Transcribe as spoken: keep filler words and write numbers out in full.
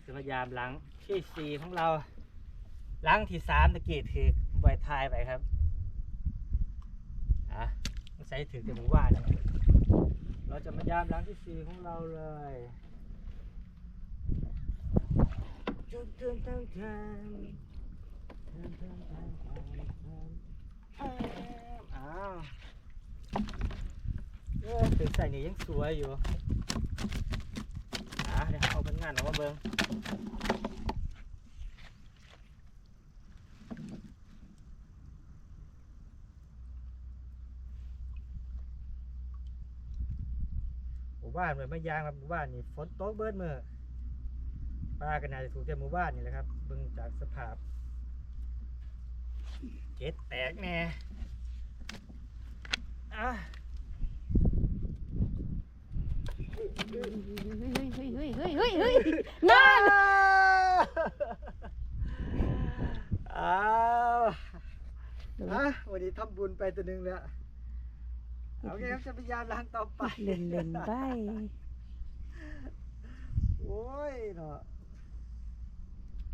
จะมายามหลังที่สี่ของเรา หลังที่สามตะกี้ถือใบทายไปครับ อ่ะใส่ถือแต่หมู่บ้าน เราจะมายามหลังที่สี่ของเราเลย อ้าว เออเป็นใส่นี่ยังสวยอยู่ อ่ะเดี๋ยวเอาผลงานออกมาเบิ่ง หมู่บ้านเมืองมะยางครับ หมู่บ้านนี่ฝนตกเบิดมื้อ ปลาก็น่าจะถูกแต่หมู่บ้านนี่แหละครับ เบิ่งจากสภาพ เก็ดแตกแน่ อ่ะ เฮ้ยเฮ้ยเฮ้ยเฮ้ยเฮ้ยเฮ้ยเฮ้ยเฮ้ยนั่น อ้าวอ่ะวันนี้ทำบุญไปตัวหนึ่งแล้ว โอเคครับ จะไปยามล้างต่อไป เล่นเล่นไป โอ้ยเนาะ